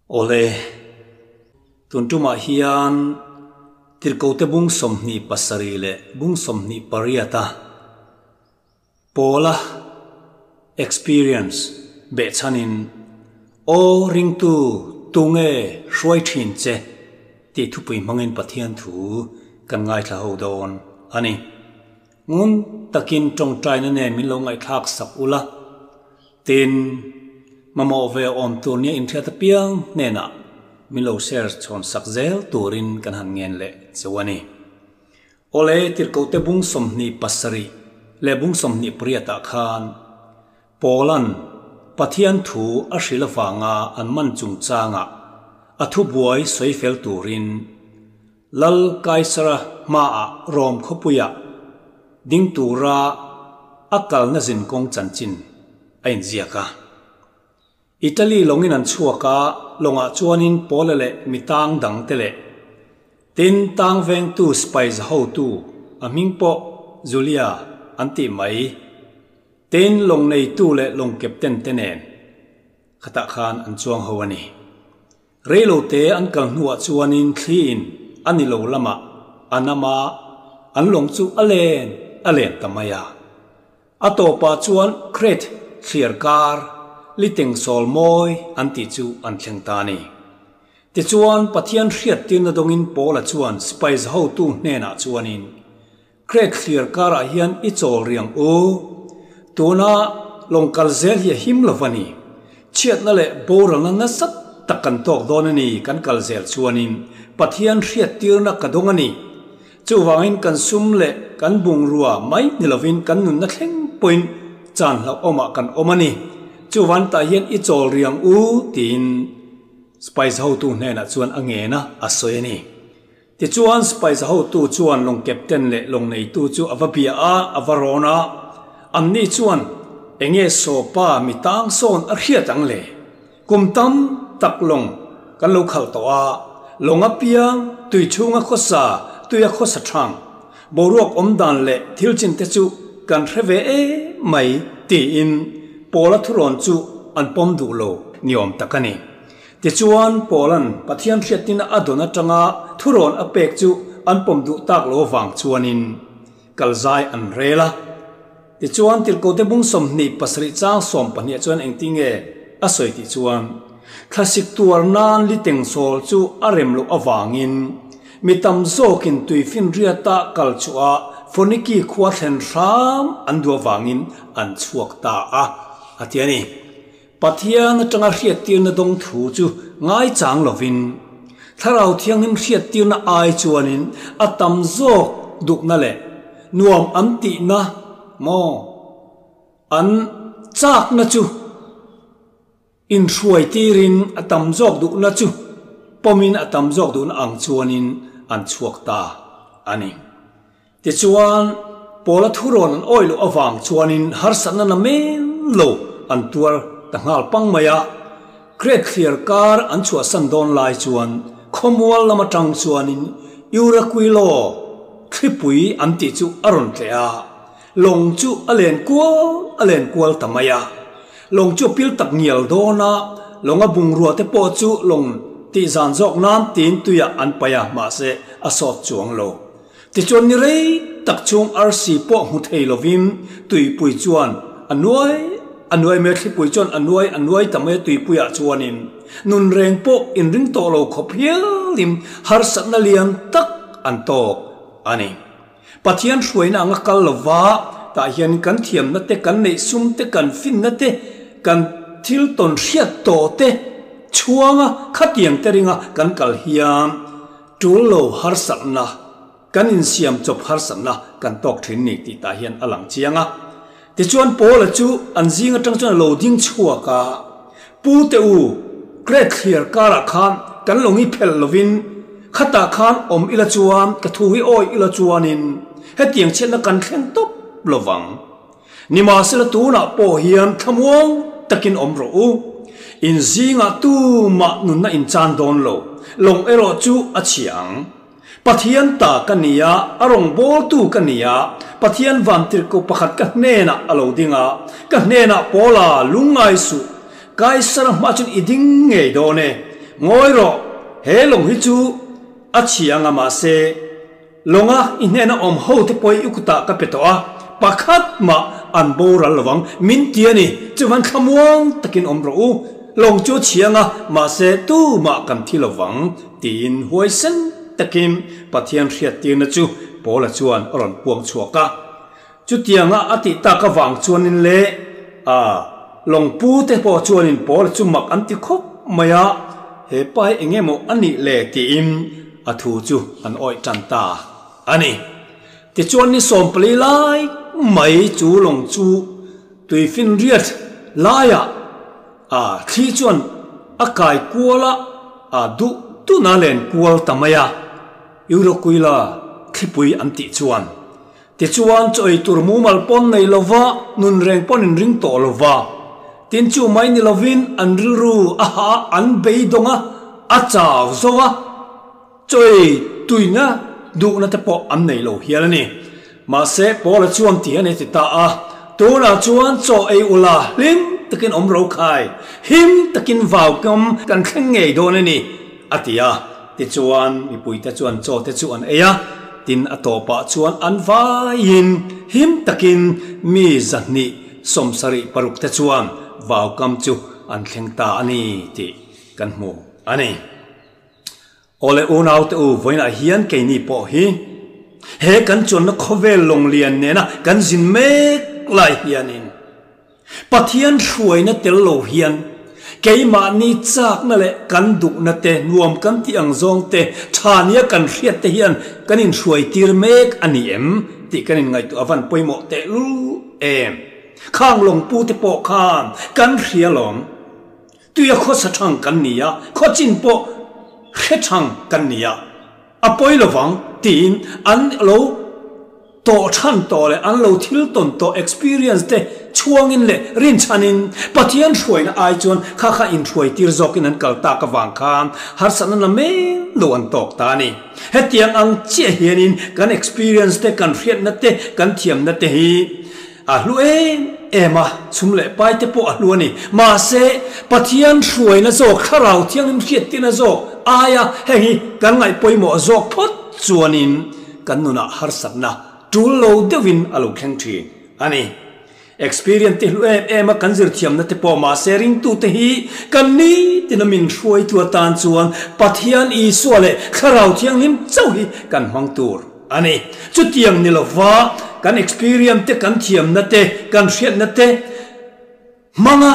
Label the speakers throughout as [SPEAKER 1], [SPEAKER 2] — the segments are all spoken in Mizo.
[SPEAKER 1] Awle, tun tumah hian Tirhkote bung 27 leh bung 28 a Pawla experience behchhanin Aw ringtu tunge hruai thin che tih thupui hmangin Pathian thu kan ngaithla ho dawn a ni. Ngun takin tawngtaina nen min lo ngaihthlak sak ula, tin, mamawh ve awm tur nia inhriat apiang hnenah min lo share chhawn sak zel turin kan han ngen leh cheu a ni. Awle, Tirhkohte bung 27 leh bung 28 ah khan Paula'n Pathian thu a hrilh avanga an man chungchangah a thubuai sawi fel turin Lal Kaisara hmaah Rom khawpuiah ding tura a kalna zinkawng chanchin a inziak a. Italy lawngin an chhuak a, lawngah chuanin Paula leh mi tang dangte leh tin tang vengtu spies hotu a hming pawh Julia an tih mai tin lawng neitu leh lawng captain te nen khatah khan an chuang ho a ni. Reilote an kal hnuah chuanin thliin a ni lo lamah a nam a, an lawng chu a len a len ta mai a. A tawpah chuan Crete thliar kar Litengsawl mawi an tih chu an thleng ta a ni. Tichuan, Pathian hriattirna dawngin Paula chuan sipai zahotu hnenah chuanin, Crete thliar karah hian i chawl riang u. Tuna lawng kal zel hi a him lo va ni. Chhiatna leh boralna nasa tak kan tawk dawn a ni kan kal zel chuanin Pathian hriattirna ka dawng a ni. Chuvangin kan sum leh kan bungrua mai ni lovin kan nunna thleng pawhin chan hlauhawmah kan awm a ni. Chuvan tah hian i chawl riang u tiin Spice hotu hnenah chuan a ngen a, a sawi a ni. Tichuan, sipai zahotu chuan lawng captain leh lawng neitu chu a va bia a, a va rawn a. Anni chuan, Enge sawpa mi tang sawn a hriat ang le? Kum tam tak lawng kan lo khalh tawh a, lawng a piang, tui chhunga khawsa, tuia khawsa thang, boruak awm dan leh thil chin te chu kan hre ve em mai, tiin Paula thurawn chu an pawm duh lo ni awm tak a ni. Tichuan, Paula'n Pathian hriattina a dawn atanga thurawn a pek chu an pawm duh tak lo avang chuanin kalzai an rel a. Tichuan, Tirhkote bung 27 chang 12 chuan engtinge a sawi tih chuan, Thlasik tuar nan litengsawl chu a rem loh avangin mi tam zawkin tuifinriata kal chhuah Foniki khua thlen hram an duh avangin an chhuak ta a, a ti a ni. Pathian atanga hriattirna dawng thu chu ngaichang lovin, Thlarau Thianghlim hriattirna ai chuanin a tam zawk duhna leh nuam an tihna maw an chakna chu inhruaitirin a tam zawk duhna chu pawmin a tam zawk duhna ang chuanin an chhuak ta a ni. Tichuan, Paula thurawn an awih loh avang chuanin harsatna na men lo an tuar ta nghal pang mai a. Crete thliar kar an chhuahsan dawn lai chuan khawmual lam atang chuanin Euraquilo thlipui an tih chu a rawn tleh a, lawng chu a len kual a len kual ta mai a. Lawng chu a pil tak ngial dawn a, lawnga bungrua te pawh chu lawng tihzan zawk nan tiin tuiah an paih a, mahse a sawt chuang lo. Tichuan ni rei tak chhung arsi pawh hmu thei lovin tuipui chuan a nuai a nuai mai a, thlipui chuan a nuai a nuai ta mai a, tuipuiah chuanin nun reng pawh inring tawh lo khawp hialin harsatna lian tak an tawk a ni. Pathian hruaina anga kal lova tah hian kan thiamna te, kan neih sum te, kan finna te, kan thil tawn hriat tawh te chhuanga khatiang te ringa kan kal hian Tul lo harsatna, kan insiam chawp harsatna kan tawk thin ni tih tah hian a lang chiang a. Tichuan Paula chu an zing atang chuan a lo ding chhuak a, Pu te u, Crete thliar karah khan kan lo ngi phelh lovin khatah khan awm ila chuan ka thu hi awi ila chuanin hetiang chhiatna kan thleng tawp lovang. Nimahsela tunah pawh hian thlamuang takin awm rawh u. In zingah tumah nunna in chan dawn lo, lawng erawh chu a chhia ang. Pathian ta ka ni a, a rawngbawltu ka ni a, Pathian vantirhkoh pakhat ka hnenah a lo ding a, ka hnenah Paula, lungngai suh, Kaisara hma chuan i ding ngei dawn e. Ngawi rawh, he lawng hi chu a chhia anga mahse, Lawnga i hnena awm ho te pawh i kutah ka pe tawh a, pakhat mah an boral lo ang, min ti a ni. Chuvan thlamuang takin awm rawh u, lawng chu a chhiang a, mahse tumah kan thi lo vang, tiin huaisen takin Pathian hriattirna chu Paula chuan a rawn puang chhuak a. Chutianga a tih tak avang chuanin leh a lawngpu te pawh chuanin Paula chu mak an ti khawp mai a, he pa hi eng emaw a nih le tiin a thu chu an awih tan ta a ni. Tichuan ni 14 lai mai chu lawng chu tuifinriat laiah a thli chuan a kai kual a, a duh dun a len kual ta mai a, Eurokuila thlipui an tih chuan Tichuan, chaw ei tur mumal pawn nei lova, nun reng pawn in ring tawh lova. Tin chu mai ni lovin an rilru a hah a, an beidawng a, a chau zo a, chaw ei tuina duhna te pawh an nei lo hial a ni. Mahse, Paula chuan ti hian a ti ta a, Tunah chuan chaw ei ula hlim takin awm ro khai, him takin vau kam kan thleng ngei dawn a ni, a ti a. Tichuan, mipuite chuan chaw te chu an ei a, tin a tawpah chuan an vaiin him takin mi 276 te chuan vaukam chu an thleng ta a ni tih kan hmu a ni. Awle unaute u, vawiinah hian keini pawh hi he kan chuanna khawvel lawnglian nena kan zin mek lai hianin, Pathian hruaina tel lo hian keimahni chakna leh kan duhna te, nuam kan tih ang zawng te, tha nia kan hriat te hian kan inhruai tir mek a ni em tih kan inngaihtuah a van pawimawh tehlul em. Khang lawngpu te pawh khan kan hria lawm. Tuia khawsa thang kan ni a, khawchin pawh hre thang kan ni a, a pawi lovang tiin an lo tawh than tawh leh an lo thil tawn tawh experience te chhuangin leh rinchhanin Pathian hruaina ai chuan kha kha inhruai tir zawkin an kal tak avang khan harsatna na mel lo an tawk ta a ni. Hetiang ang chiah hianin kan experience te, kan hriatna te, kan thiamna te hi A hlu em em a, chhum leh pai te pawh a hlu a ni. Mahse, Pathian hruaina zawk, Thlarau Thianghlim hriattirna zawk aia heng hi kan ngaih pawimawh zawk phawt chuanin kan nunah harsatna tul lo deuhin a lo thleng thin a ni. Experience te hlu em em a kan zirthiamna te pawh mahse ringtute hi kan nitin a min hruaitu atan chuan Pathian Isua leh Thlarau Thianghlim chauh hi kan hmang tur A ni. Chutiang ni lova kan experience te, kan thiamna te, kan hriatna te hmanga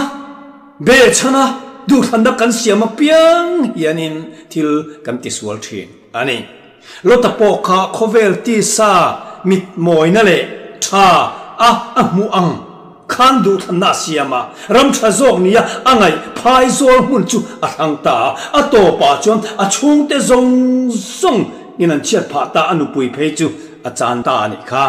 [SPEAKER 1] behchhana duhthlanna kan siam apiang hianin thil kan tisual thin a ni. Lota pawh kha khawvel tisa mit mawina leh tha a a hmuh ang Khan duhthlanna a siam a, ram tha zawk nia a ngaih phaizawl hmun chu a thlang ta a, a tawpah chuan a chhungte zawng zawng in an chhiat phah ta, a nupui phei chu a chan ta a nih kha.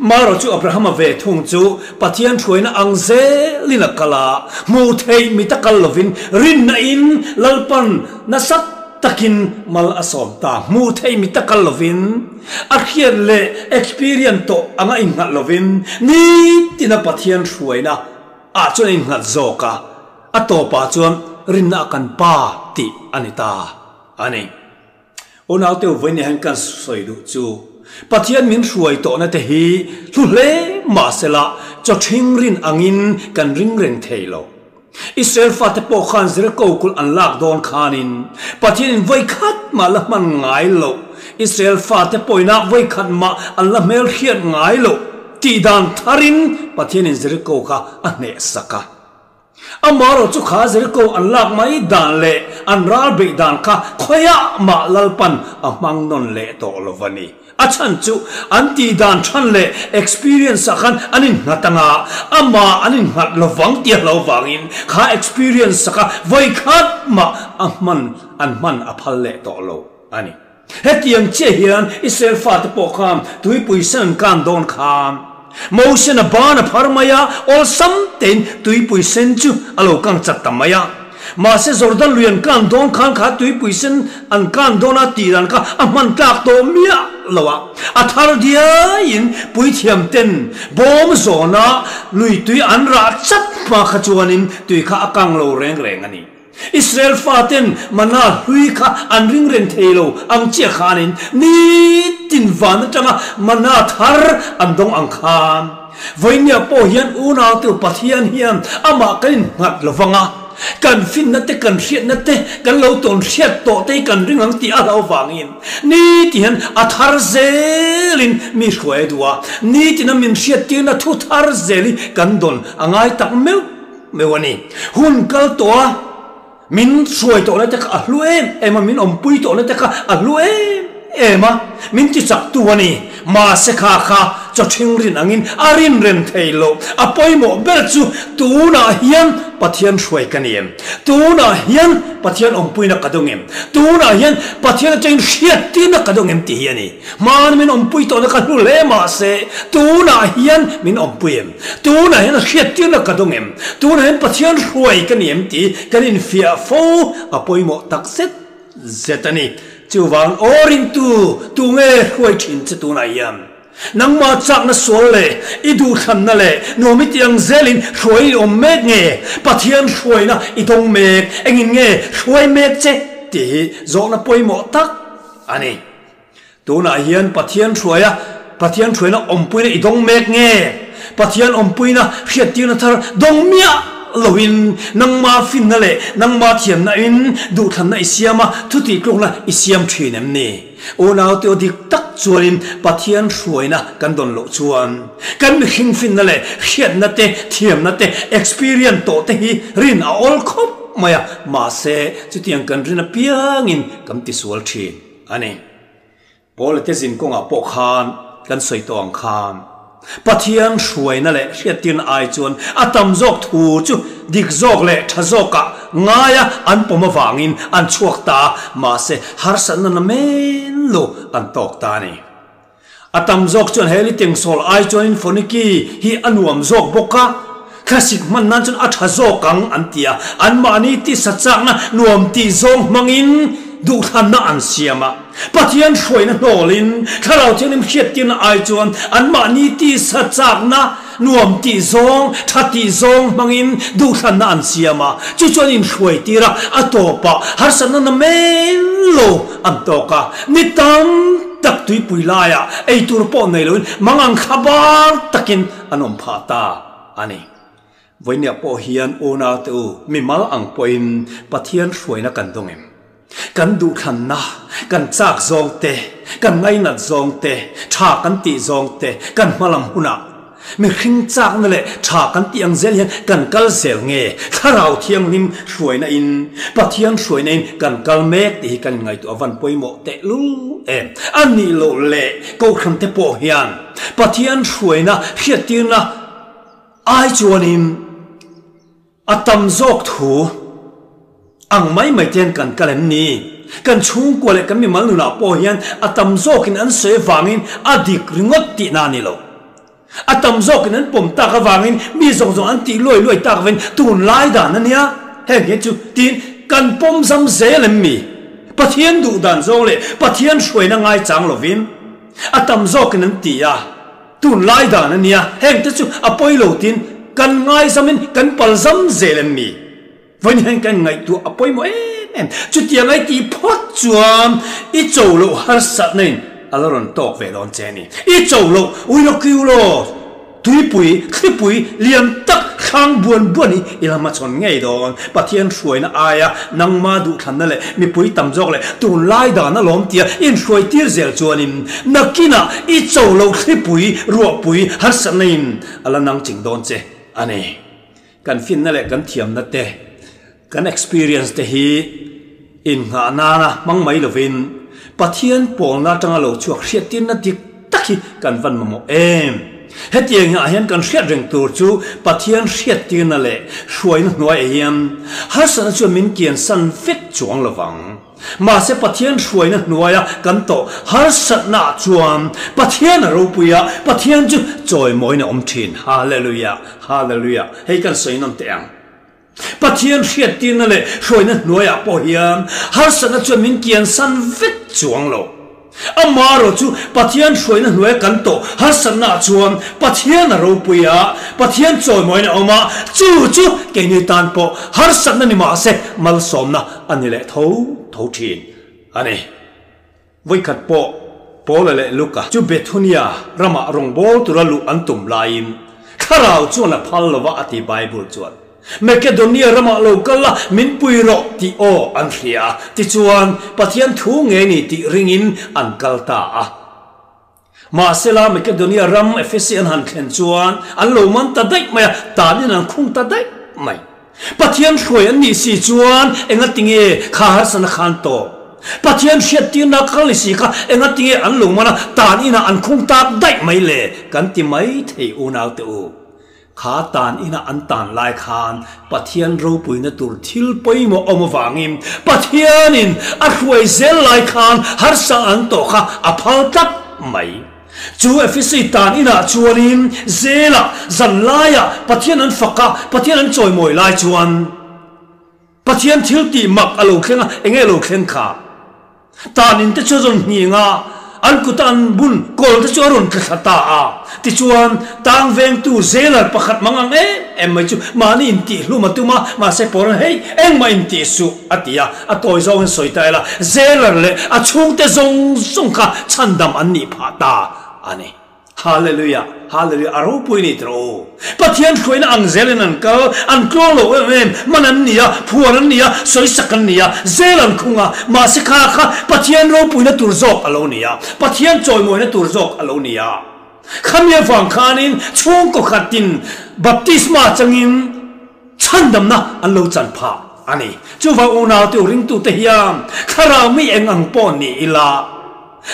[SPEAKER 1] Marawh chu Abrahama ve thung chu Pathian hruaina ang zelin a kal a, hmuh theih mit a kal lovin rinna in Lalpan nasa takin mal a sawm ta, hmuh theih mit a kal lovin. A hriat leh experience tawh anga innghat lovin nitina Pathian hruaina ah chuan a innghat zawk a, a tawpah chuan rinna a kan pa tih a ni ta a ni. Unaute vawiin hian kan sawi duh chu Pathian min hruai tawhna te hi hlu hle mahsela chawthing rin angin kan ring reng thei lo. Israel fate pawh khan Jeriko kulh an lak dawn khanin Pathianin vawikhat mah la hman ngai loh, Israel fate pawina vawikhat mah an la hmelhriat ngai loh tih dan tharin Pathianin Jeriko kha a hnehsak a. Amaherawh chu kha Jeriko an lak mai dan leh an ral beih dan kha khawiah mah Lalpan a hmang nawn leh tawh lo va ni. A chhan chu an tih dan than leh experience ah khan an innghat anga, amah an innghat lovang tih a hlo vangin kha experience kha vawi khat mah a hman an hman a phal leh tawh lo a ni. Hetiang chiah hian Israel fate pawh khan tuipui sen an kan dawn khan Moses-a ban a phar mai a, awlsam tein tuipui sen chu a lo kang chat ta mai a. Mahse Jordan lui an kan dawn khan kha tuipui sen an kan dawn a tih dan kha a hman tlak tawh miah lo a. A thar diaiin puithiam ten bawm zawna lui tui an rah chat hma kha chuanin tui kha a kang lo reng reng a ni. Israel faten mana hlui kha an ring reng thei lo ang chiah khanin nitin van atanga mana thar an dawng ang khan. Vawinia pawh hian unaute Pathian hian amah kan innghat lovang a, kan finna te kan hriatna te kan lo tawn hriat tawh te hi kan ring ang tih a hlauh vangin nitin hian a thar zelin mi hruai a duh a, nitina min hriattirna thu thar zel hi kan dawn a ngai tak meuh meuh a ni. Hun kal tawh a min hruai tawhna te kha a hlu em em a, min awmpui tawhna te kha a hlu em em a, min ti chak tu a ni. Mahse kha kha chaw ṭhing rin angin a rin rem thei lo. A pawimawh ber chu tunah hian Pathian hruai ka ni em? Tunah hian Pathian awmpuina ka dawng em? Tunah hian Pathian atangin hriattirna ka dawng em tih hi a ni. Hmana min awmpui tawhna ka hlu hle mahse tunah hian min awmpui em? Tunah hian hriattirna ka dawng em? Tunah hian Pathian hruai ka ni em tih kan infiah fo a pawimawh tak zet zet a ni. Chuvang aw ringtu, tunge hruai thin che tunah hian? Nangmah chakna sual leh i duhthlanna leh nuam i tih ang zelin hruai i awm mek nge? Pathian hruaina i dawng mek, engin nge hruai mek che tih hi zawhna pawimawh tak a ni. Tunah hian Pathian hruaia Pathian hruaina awmpuina i dawng mek nge? Pathian awmpuina hriattirna thar dawng miah loin nangma finna leh nangma thiamna in duhthlanna i siam a, thutihtlukna i siam thin em ni? Unaute aw dik tak chuanin Pathian hruaina kan dawn loh chuan kan mihring finna leh hriatna te, thiamna te, experience tawh te hi rin a awl khawp mai a, mahse chutiang kan rin apiangin kan tisual thin. A ni. Paula te zin kawngah pawh khan kan sawi tawh ang khan, Pathian hruaina leh hriattirna ai chuan a tam zawk thu chu dik zawk leh tha zawkah ngaia an pawm avangin an chhuak ta a, mahse harsatna na men lo an tawk ta a ni. A tam zawk chuan he litengsawl ai chuanin Foniki hi a nuam zawk bawk a, thlasik hman nan chuan a tha zawk ang an ti a, anmahni tisa chakna nuam tih zawng hmangin duhthlanna an siam a. Pathian hruaina hnawlin Thlarau Thianghlim hriattirna ai chuan anmahni tisa chakna nuam tih zawng, tha tih zawng hmangin duhthlanna an siam a, chu chuan inhruaitir a, a tawpah harsatna na men lo an tawk a. Ni tam tak tuipui laiah eitur pawh nei loin mangang thla bar takin an awm phah ta a ni. Vawinia pawh hian unaute u, mimal ang pawhin Pathian hruaina kan dawng em? Kan duhthlanna, kan chak zawng te, kan ngainat zawng te, tha kan tih zawng te, kan hmalam hunah mihring chakna leh tha kan tih ang zel hian kan kal zel nge? Thlarau Thianghlim hruaina in, Pathian hruaina in kan kal mek tih hi kan inngaihtuah a van pawimawh tehlul em? A nih loh leh Kohhran te pawh hian Pathian hruaina hriattirna ai chuanin a tam zawk thu ang mai mai te hian kan kal em ni? Kan chhungkua leh kan mimal nunah pawh hian a tam zawkin an sawi avangin a dik ringawt tihna a ni lo. A tam zawkin an pawm tak avangin mi zawng zawng an tih luai luai tak avangin tunlai dan a nia heng hian chu tiin kan pawm zam zel em mi? Pathian duh dan zawng leh Pathian hruaina ngaichang lovin a tam zawkin an ti a. Tunlai dan a nia, heng te chu a pawi lo tin kan ngaizamin kan palzam zel em mi? Vawiin hian kan ngaihtuah a pawimawh em em. Chutiang ai tih phawt chuan i cho loh harsatna in a la rawn tawk ve dawn che a ni. I cho loh uilokiu law tuipui, thlipui lian tak thlang buan buan hi i la hmachhawn ngei dawn. Pathian hruaina aia nangma duhthlanna leh mipui tam zawk leh tunlai dan a lawm tia inhruai tir zel chuanin nakinah i cho loh thlipui, ruahpui harsatna in a la nang ching dawn che a ni. Kan finna leh kan thiamna te, kan experience te hi innghah nana hmang mai lovin Pathian pawlna atanga lo chhuak hriattirna dik tak hi kan van mamawh em? Hetiang ah hian kan hriat reng tur chu Pathian hriattirna leh hruaina hnuaiah hian harsatna chuan min kiansan vek chuang lovang. Mahse Pathian hruaina hnuaia kan tawh harsatna ah chuan Pathian a ropui a, Pathian chu chawimawiin a awm thin. Hallelujah! Hallelujah! Hei kan sawi nawn teh ang. Pathian hriattirna leh hruaina hnuaiah pawh hian harsatna chuan min kiansan vek chuang lo. Amaherawhchu Pathian hruaina hnuaia kan tawh harsatnaah chuan Pathian a ropui a, Pathian chawimawina a awm a, chu chu keini tan pawh harsatna ni mahse malsawmna a ni leh tho tho thin a ni. Vawikhat pawh Paula leh Luka chu Bethunia ramah rawngbâwl tura luh an tum laiin Thlarau chuan a phal lo va a ti Bible chuan. Makedonia ramah lo kal la, min pui rawh tih aw an hria a, tichuan Pathian thu ngei ni tih ringin an kal ta a. Mahsela Makedonia ram Ephesi an han thlen chuan an lo man ta daih mai a, tanin an khung ta daih mai. Pathian hruai an nih si chuan engatinge kha harsana khan tawh? Pathian hriattirna kal ni si kha engatinge an lo man a, tan inah an khung tak daih mai le? Kan ti mai thei unaute u. Kha tan ina an tan lai khan Pathian ropuina tur thil pawimawh awm avangin Pathianin a hruai zel lai khan harsa an tawh kha a phal tlat mai. Chu Ephesi tan inah chuanin zelah zan laiah Pathian an fak a, Pathian an chawimawi lai chuan Pathian thil tih mak a lo thleng a, enge a lo thleng kha? Tan in te chu a rawn nghing a, an kuta an bun kawl te chu a rawn tla thla ta a. Tichuan, tang vengtu jailer pakhat mang ang em em mai chu mahni intihhlum a tum a, mahse Paul-a'n hei, engmah intih suh a ti a, a tawi zawngin sawi ta ila, jailer leh a chhungte zawng zawng kha chhandam an nih phah ta a ni. Hallelujah, Hallelujah, a ropui ni tawh u. Pathian hruaina ang zelin an kal, an tluang lo em em, man an ni a, phuar an ni a, sawisak an ni a, zel an khung a, mahse kha kha Pathian ropuina tur zawk a lo ni a, Pathian chawimawina tur zawk a lo ni a. Khami avang khanin chhungkaw khatin baptisma changin chhandamna an lo chan phah a ni. Chuvang unaute u ringtute hian thlarau mi eng ang pawh ni ila,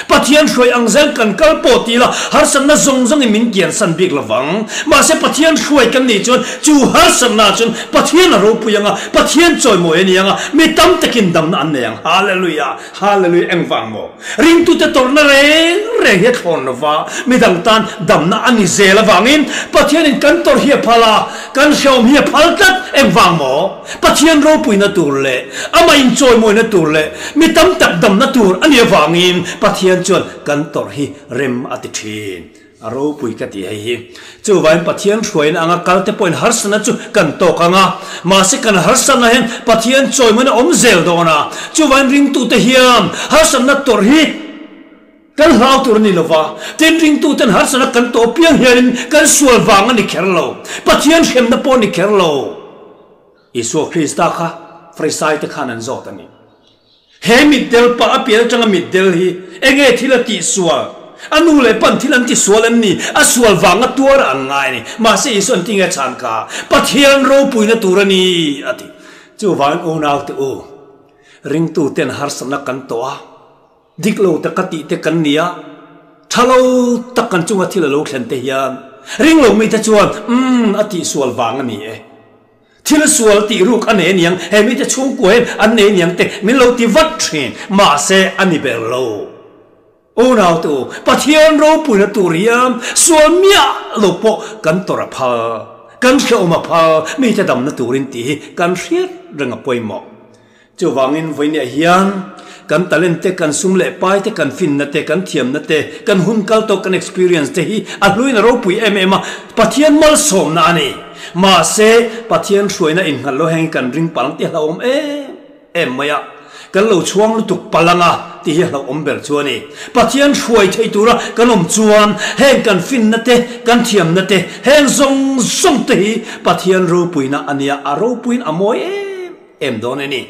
[SPEAKER 1] Pathian hruai ang zel kan kal pawh ti ila, harsatna zawng zawngin min kiansan bik lovang. Mahse Pathian hruai kan nih chuan chu harsatna chuan Pathian a ropui ang a, Pathian chawimawi a ni ang a, mi tam takin damna an nei ang. Hallelujah! Hallelujah! Engvang maw? Ringtute tawrhna reng reng hi a thlawn lova, midang tan damna a ni zel avangin Pathianin kan tawrh hi a phal a, kan hrehawm hi a phal tlat. Engvang maw? Pathian ropuina tur leh amah inchawimawina tur leh mi tam tak damna tur a nih avangin Pathian chuan kan tawrh hi rem a ti thin. A ropui ka ti hei hi. Chuvain Pathian hruaina anga kal te pawhin harsatna chu kan tawk ang a, mahse kan harsatna hian Pathian chawimawina awm zel dawn a. Chuvain ringtute hian harsatna tawrh hi Kan hlau tur a ni lova, tin ringtuten harsatna kan tawh piang hianin kan sual vang a ni kher lo, Pathian hremna pawh a ni kher lo. Isua Krista kha Farisaite khan an zawt a ni. He mitdel pa a pian atanga mitdel hi enge thil a tihsual? A nu leh pan thil an tisual em ni? A sual vanga tuar an ngai a ni. Mahse Isua an ti nge chhan kha Pathian ropuina tur a ni a ti. Chuvangin unaute u, ringtuten harsatna kan tawh a, Dik lo tak ka tih te kan ni a, tha lo tak kan chunga thil a lo thlen te hian ring lo mite chuan umm a tihsual vang a ni e. Thil sual tih ruk a nei aniang, he mite chhungkua hian an nei aniang te min lo ti vat thin, mahse a ni ber lo. Unautu, Pathian ropuina tur hian sual miah lo pawh kan tawrh a phal, kan hrehawm a phal, mite damna turin tih hi kan hriat reng a pawimawh. Chuvangin vawinia hian kan talent te, kan sum leh pai te, kan finna te, kan thiamna te, kan hun kal tawk, kan experience te hi a hluin a ropui em em a, Pathian malsawmna a ni. Mahse, Pathian hruaina innghalh lo heng hi kan ring palang tih a hlauhawm em em mai a, kan lo chhuang lutuk palang a tih hi a hlauhawm ber chu a ni. Pathian hruai thei tura kan awm chuan heng kan finna te, kan thiamna te, heng zawng zawng te hi Pathian ropuina a nia, a ropuiin a mawi em Em dawn a ni.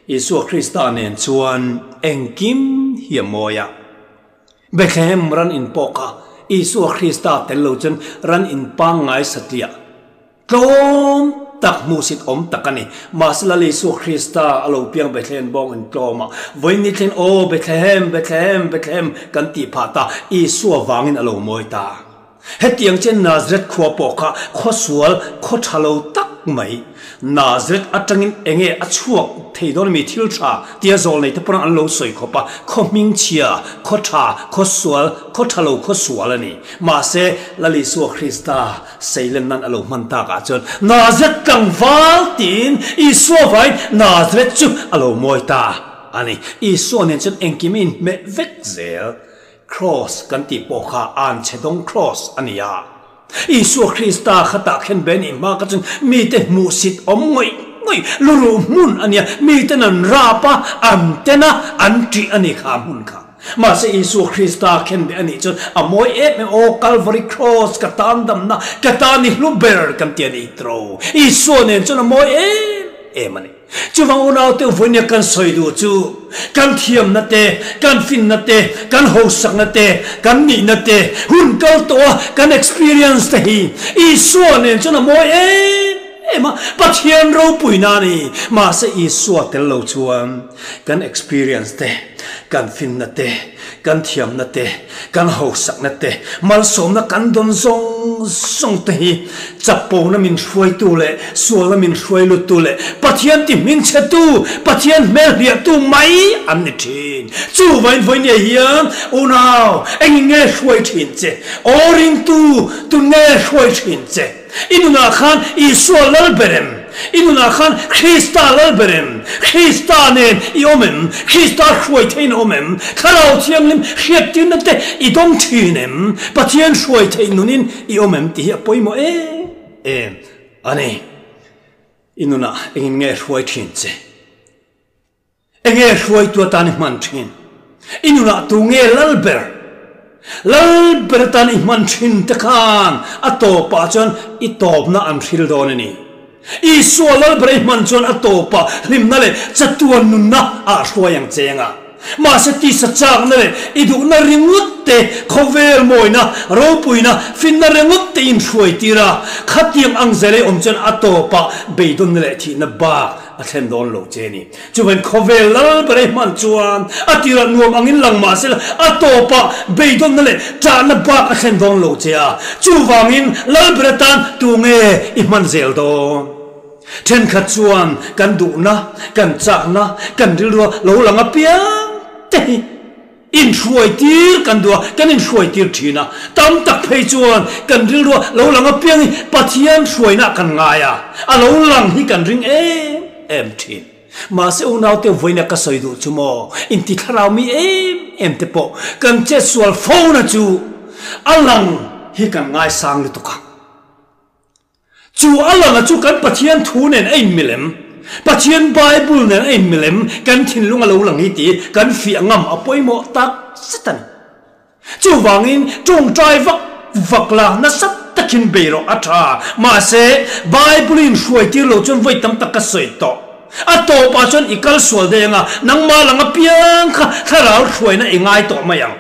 [SPEAKER 1] Isua Krista nen chuan engkim hi a mawi a. Bethlehem ran in pawh kha Isua Krista tel lo chuan ran in pangngai satliah tlawm tak hmuhsit awm tak a ni. Mahse Lal Isua Krista a lo piang Bethlehem bawng in tlawm a, vawiin ni thleng aw Bethlehem, Bethlehem, Bethlehem kan tih phah ta, Isua vangin a lo mawi ta. Hetiang chian Nazareth khua pawh kha khaw sual, khaw tha lo tak mai. Nazareth atangin enge a chhuak thei dawn ami thil tha tia zawl nei te pawn an lo sawi khawp a, khaw hmingchhia, khaw tha, khaw sual, khaw tha lo khaw sual a ni. Mahse, Lal Isua Krista seilen nan a lo hman tak ah chuan Nazareth tlangval tiin Isua vaiin Nazareth chu a lo mawi ta. a ni. Isua nen chuan engkim a inhmeh vek zel. Kraws kan tih pawh kha anchhe dawng kraws a ni a. Isua Krista kha tah khen ve nih hma kha chuan mite hmuhsit awm ngawih ngawih luruh hmun a nia, miten an rap a, an ten a, an ṭih a ni kha a hmun kha. Mahse Isua Krista khen ve a nih chuan a mawi em em, Aw Kalvari Kraws ka tan damna, ka tan i hlu ber kan ti a ni tro. Isua nen chuan a mawi em em a ni. Chuvang unaute vawinia kan sawi duh chu kan thiamna te, kan finna te, kan hausakna te, kan nihna te, hun kal tawha kan experience te hi Isua nen chuan a mawi em em a, Pathian ropuina a ni. Mahse Isua tel lo chuan kan experience te, kan finna te, kan thiamna te, kan hausakna te, malsawmna kan dawn zawng zawng te hi chapona min hruaitu leh sualna min hruai luttu leh Pathian ti hmingchhetu, Pathian hmel hliahtu mai an ni thin. Chuvain vawinia hian unau engin nge hruai thin che? Aw ringtu tun nge hruai thin che? I nunah khan Isua lal ber em? I nunah khan Krista lal ber em? Krista nen i awm em? Krista hruai theihin a awm em? Thlarau Thianghlim hriattirna te i dawng thin em? Pathian hruai theih nunin i awm em tih hi a pawimawh em em a ni. I nunah engin nge hruai thin che? Enge hruaitu atan i hman thin? I nunah tu nge lal ber? Lal ber atan i hman thin te khan a tawpah chuan i tawpna an hril dawn a ni. Isua lal ber i hman chuan a tawpah hlimna leh chatuan nunna ah hruai ang cheng a. Mahse tisa chakna leh i duhna ringawt te, khawvel mawina, ropuina, finna ringawt te inhruai tir a, khatiang ang zel ei awm chuan a tawpah beidawnna leh thihna bak A thlen dawn lo che ni. Chuvain khawvel lal ber ei hman chuan a tirah nuam angin lang mah sela a tawpah beidawnna leh ṭahna bak a thlen dawn lo che a. Chuvangin lal ber atan tu nge i hman zel dawn? Ṭhenkhat chuan kan duhna, kan chakna, kan rilrua lo lang apiang te hi Inhruaitir kan duh a, kan inhruaitir thin a. Tam tak phei chuan kan rilrua lo lang apiang hi Pathian hruaina kan ngai a, a lo lang hi kan ring em em thin. Mahse unaute vawiina ka sawi duh chu maw, inti thlarau mi em em te pawh kan chetsual fona chu a lang hi kan ngaisang lutuk a. Chu a langa chu kan Pathian thu nen a inmil em? Pathian Bible nen a inmil em? Kan thinlung a lo lang hi tih kan fiah ngam a pawimawh tak zet a ni. Chuvangin tawngtai vak vak la nasa takin bei rawh a tha. Mahse, Bible in hruai tir lo chuan vawi tam tak ka sawi tawh. A tawpah chuan i kal sual daih anga nangmah lang apiang kha thlarau hruaina i ngai tawh mai ang.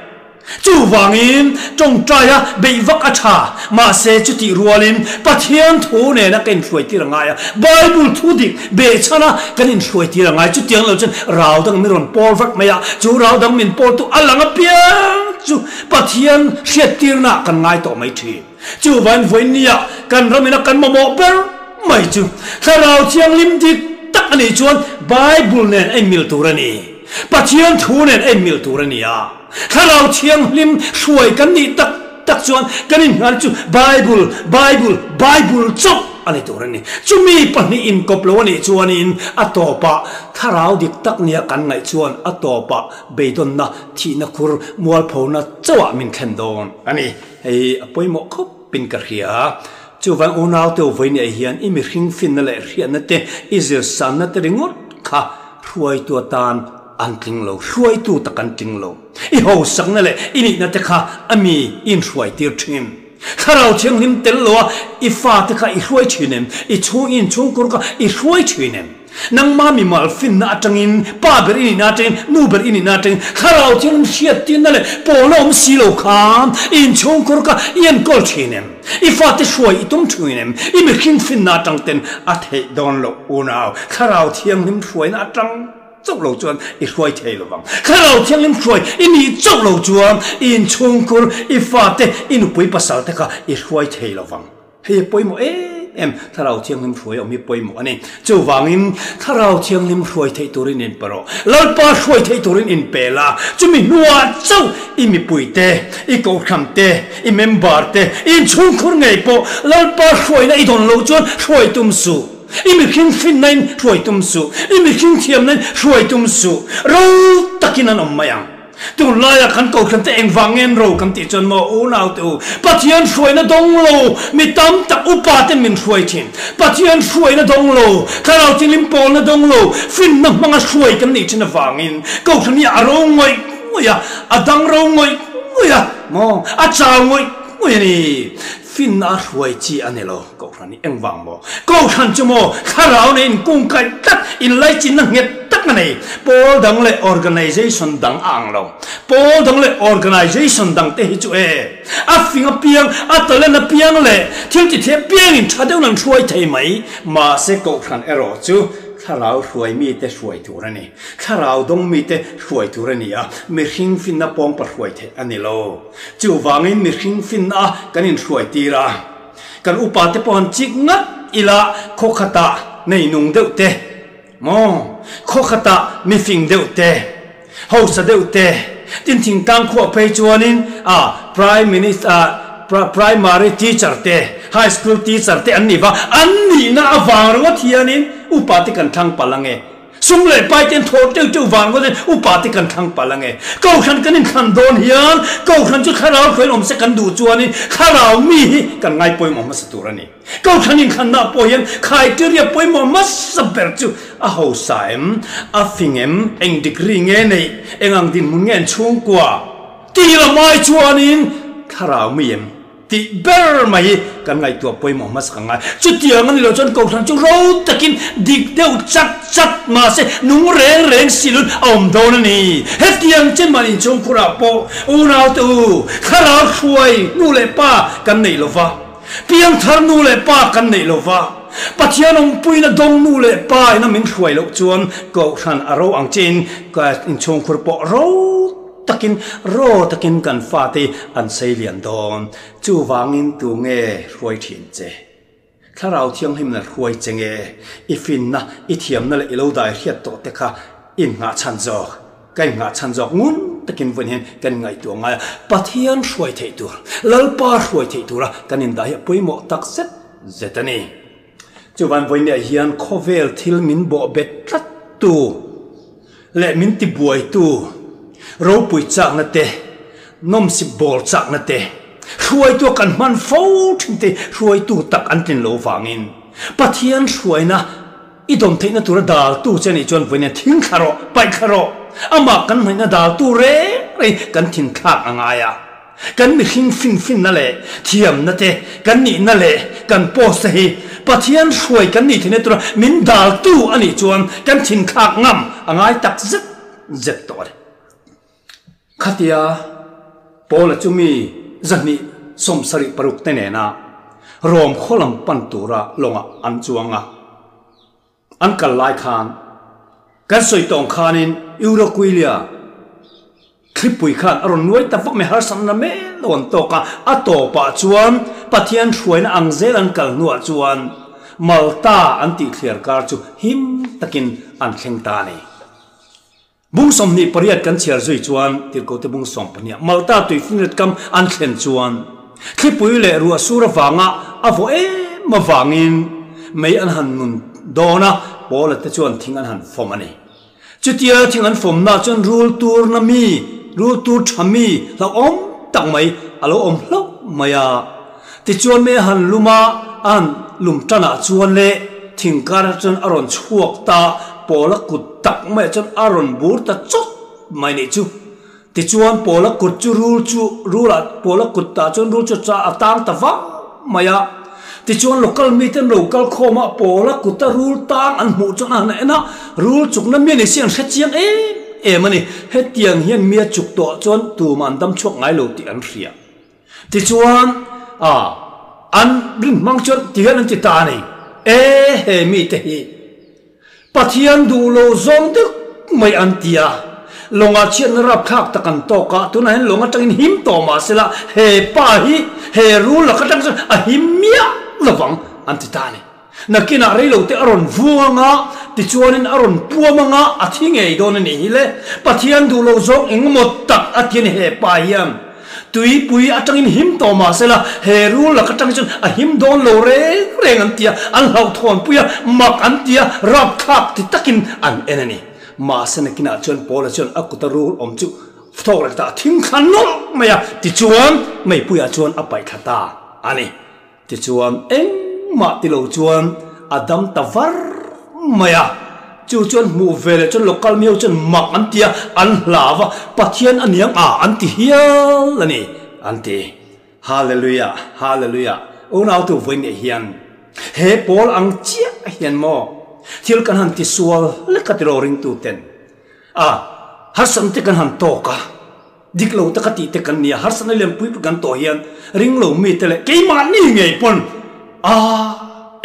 [SPEAKER 1] Chuvangin tawngtaia beih vak a tha, mahse chutih rualin Pathian thu nena ka inhruaitir a ngai a, Bible thu dik behchhana kan inhruaitir a ngai. Chutiang lo chuan rau dang min rawn pawl vat mai a, chu rau dang min pawltu a lang apiang chu Pathian hriattirnaah kan ngai tawh mai thin. Chuvangin vawiinnia kan ramina kan mamawh ber mai chu Thlarau Thianghlim dik tak a nih chuan Bible nen a inmil tur a ni. Pathian thu nen a inmil tur a ni a. Thlarau Thianghlim hruai kan nih tak tak chuan kan inhngal chu Bible, Bible, Bible chauh a ni tur a ni. Chumi pahnih inkawp lo a nih chuanin a tawpah Thlarau dik tak nia kan ngaih chuan a tawpah beidawnna, thihna khur, mualphona chauhah min thlen dawn a ni. Hei hi a pawimawh khawpin ka hria. Chuvang unaute vawiin hian i mihring finna leh hriatna te, i zirsanna te ringawt kha hruaitu atan An tling lo, hruaitu tak an tling lo. I hausakna leh i nihna te kha a mi i inhruaitir thin. Thlarau Thianghlim tel lo a i fate kha i hruai thin em? I chhung i inchhungkur kha i hruai thin em? Nangma mimal finna atangin, pa ber i nihna atangin, nu ber i nihna atangin Thlarau Thianghlim hriattirna leh pawlna awm si lo kha i inchhungkur kha i enkawl thin em? I fate hruai i tum thin em? I mihring finna atang ten a theih dawn loh unau, Thlarau Thianghlim hruaina atang. Chauh lo chuan i hruai thei lo vang. Thlarau Thianghlim hruai i nih chauh lo chuan i inchhungkhur, i fate, i nupui pasal te kha i hruai thei lo vang. Hei a pawimawh em em, Thlarau Thianghlim hruai awm hi pawimawh a ni. Chuvangin Thlarau Thianghlim hruai theih turin inpe rawh. Lalpa hruai theih turin inpe la, chumi hnuah chauh i mipui te, i kohhran te, i member te, i inchhungkhur ngei pawh Lalpa hruaina i dawn loh chuan hruai tum suh. I mihring finnain hruai tum suh, i mihring thiamnain hruai tum suh, ro takin an awm mai ang. Tunlaia kan kohhrante engvang nge an ro kan tih chuan maw unaute u, Pathian hruaina dawng lo mi tam tak upa ten min hruai thin. Pathian hruaina dawng lo, thlarau thianghlim pawlna dawng lo, finna hmanga hruai kan nih thin avangin kohhran hi a ro ngawih ngawih a, a dang ro ngawih ngawih a, maw a chau ngawih ngawih a ni. Finna a hruai chi a ni lo kohhran hi engvang maw? Kohhran chu maw thlarau nei inkungkaih tlat, inlaichinna nghet tak a nei. Pawl dang leh organization dang a ang lo. Pawl dang leh organization dang te hi chu e a fing apiang, a talent apiang leh thil ti thei apiangin tha deuhin an hruai thei mai. Mahse kohhran erawh chu thlarau hruai mite hruai tur a ni. Thlarau dawng mite hruai tur a ni a, mihring finna pawngpa hruai theih a ni lo. Chuvangin mihring finna kan inhruai tir a, kan upate pawh han chik ngat ila khaw khatah neinung deuh te maw, khaw khatah mifing deuh te, hausa deuh te, tin thingtlang khuah phei chuanin a Prime Minister Primary teacher te, High School teacher te an ni va, an nihna avang ringawt hianin upate kan thlang palh ange. Sum leh pai te an thawh teuh teuh vang rawt in upa te kan thlang palh ange. Kohhran kan inthlan dawn hian Kohhran chu thlarau hruaiin awm se kan duh chuanin thlarau mi hi kan ngai pawimawh hmasa tur a ni. Kohhran inthlanna pawh hian criteria pawimawh hmasa ber chu a hausa em, a fing em, eng degree nge neih, eng ang dinhmun nge an chhungkua tih lam ai chuanin thlarau mi em. Tih ber mai hi kan ngaihtuah pawimawh hmasa ka ngai. Chutiang a ni lo chuan Kohhran chu ro takin dik deuh chat chat mahse nung reng reng silun a awm dawn a ni. Hetiang chen mah inchhungkhurah pawh unaute u, thlarau hruai nu leh pa kan neih lo va, piangthar nu leh pa kan neih lo va, Pathian awmpuina dawng nu leh pa ina min hruai loh chuan Kohhran a ro ang chiin inchhungkhur pawh ro Takin, raw takin kan fate an sei lian dawn. Chuvangin tu nge hruai thin che? Thlarau Thianghlimna hruai che nge? I finna, i thiamna leh i lo dai hriat tawh te kha in nghah chhan zawk. Ka in nghah chhan zawk ngun takin vawiin hian kan ngaihtuah ngai a. Pathian hruai theih tur, Lalpa hruai theih tura kan indah hi a pawimawh tak zet zet a ni. Chuvan vawiinah hian khawvel thil min bawhbet tlat tu, Leh min tibuaitu ropui chakna te, nawmsip bawl chakna te, hruaitu a kan hman fo thin te hruaitu tak an tlin lo vangin Pathian hruaina i dawn theihna tura daltu che nih chuan vawiin thing thla rawh, paih thla rawh, amah kan hnaihna daltu reng reng kan thin thlak a ngai a. Kan mihring finfinna leh thiamna te, kan nihna leh kan post te hi Pathian hruai kan nih theihna tura min daltu a nih chuan kan thinthlak ngam a ngai tak zet zet tawh a ni. Khatia Paula chu mi 276 te nena Rom khaw lam pan tura lawngah an chuang a. An kal lai khan kan sawi tawng khanin Euroquilia thlipui khan a rawn nuai ta vak mai, harsatna mel lo an tawk a, a tawpah chuan Pathian hruaina ang zel an kal hnuah chuan Malta an tih thliar kar chu him takin an thleng ta a ni. Bung 28 kan chhiar zui chuan Tirhkote bung sawmpahnih Malta tuifinriat kam an thlen chuan thlipui leh ruah sur avanga a vawh em avangin mei an han nun dawn a, Paula te chuan thing an han fawm a ni. Chutia thing an fawmna chuan rul turna mi, rul tur tha mi hlauhawm tak mai a lo awm hlauh mai a. Tichuan mei a han lum a, a han lum tanah chuan leh thing karah chuan a rawn chhuak ta, Paula kut tak maiah chuan a rawn bur ta chawt mai nih chu. Tichuan Paula kut chu rul chu rulah Paula kut tah chuan rul chu a tang ta vang mai a. Tichuan local mite an lo kal khawm a, Paula kuta rul tang an hmuh chuan a han en a, rul chukna mi a ni si an hre chiang em em a ni. Hetiang hian mi a chuk tawh chuan tumah an dam chhuak ngai lo tih an hria. Tichuan, a, an rin hmang chuan ti hian an ti ta a ni, E he mite hi Pathian duh lo zawng deuh mai an ti a, lawngah chhiatna rapthlak tak an tawk a, tunah hian lawng atangin him tawh mah sela he pa hi he rul lak atang chuan a him miah lovang an ti ta a ni. Nakinah reilote a rawn vuang a, tichuanin a rawn puam anga a thi ngei dawn a nih hi le. Pathian duh lo zawng engemaw tak a ti a ni he pa hian. Tuipui atangin him tawh mah sela, he rul lak atang hi chuan a him dawn lo reng reng an ti a, an hlauhthawnpui a, mak an ti a, rapthlak ti takin an en a ni. Mahse nakinah chuan Paula chuan a kuta rul awm chu thawk leh ta a thing thla nawlh mai a, tichuan meipuiah chuan a paih thla ta a ni. Tichuan engmah ti lo chuan a dam ta var mai a, chu chuan hmuh ve leh chuan local miau chuan mak an ti a, an hlau a, Pathian a niang a an ti hial a ni an ti. Hallelujah, Hallelujah, unautu vawiin hian he pawl ang chiah hian maw thil kan han tisual lek a tiraw ringtuten a harsatna te kan han tawk a, Dik lo taka tih te kan nia, harsatna lianpui pui kan tawh hian ring lo mi te leh keimahni ngei pawn a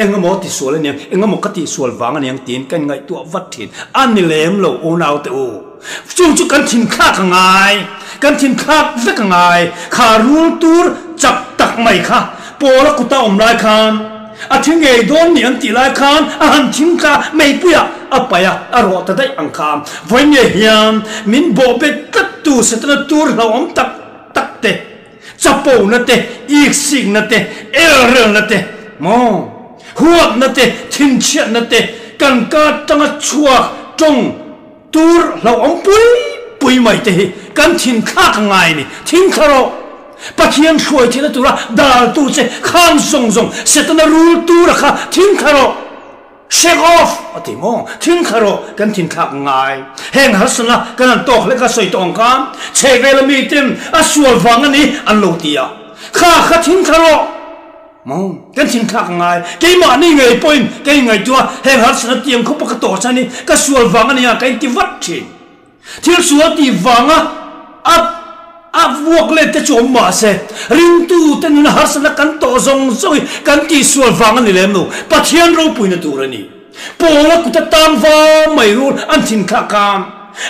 [SPEAKER 1] engemaw ti sual aniang, engemaw ka tih sual vang aniang tiin ka inngaihtuah vat thin. A ni lem lo unau te u. Chung chu kan thinthlak a ngai, kan thinthlak vek a ngai. Kha rul tur chak tak mai kha Paula kuta awm lai khan A thi ngei dawn ni an tih lai khan a han thing kha meipuiah a paih a, a rawh ta daih ang kha. Vawinia hian min bawhbet tlat tu Setana tur hlauhawm tak tak te, chapona te, iksikna te, elrelna te, maw, huatna te, thinchhiatna te, kan ka tanga chhuak tawng tur hlauhawm pui pui mai te hi kan thinthlak a ngai a ni. Thingthla rawh! Pathian hruai theihna tura daltu che khang zawng zawng Setana rul tura kha thingthla rawh! Shake off! A ti maw? Thingthla rawh! Kan thinthlak ngai. Heng harsana kan han tawk hlek a sawi tawh ang kha chhehvela miten a sual vang a ni an lo ti a. Kha kha thingthla rawh! Maw? Kan thinthlak ngai. Keimahni ngei pawhin ka inngaihtuah a, heng harsatna tiang khawpa ka tawh chhan hi ka sual vang a nia ka inti vat thin. Thil sual tih vanga a a vuak let te chu awm mah se, ringtute nuna harsatna kan tawh zawng zawng hi kan tihsual vang a ni lem lo. Pathian ropuina tur a ni. Paula kut atan va mai rul an thinthlak a,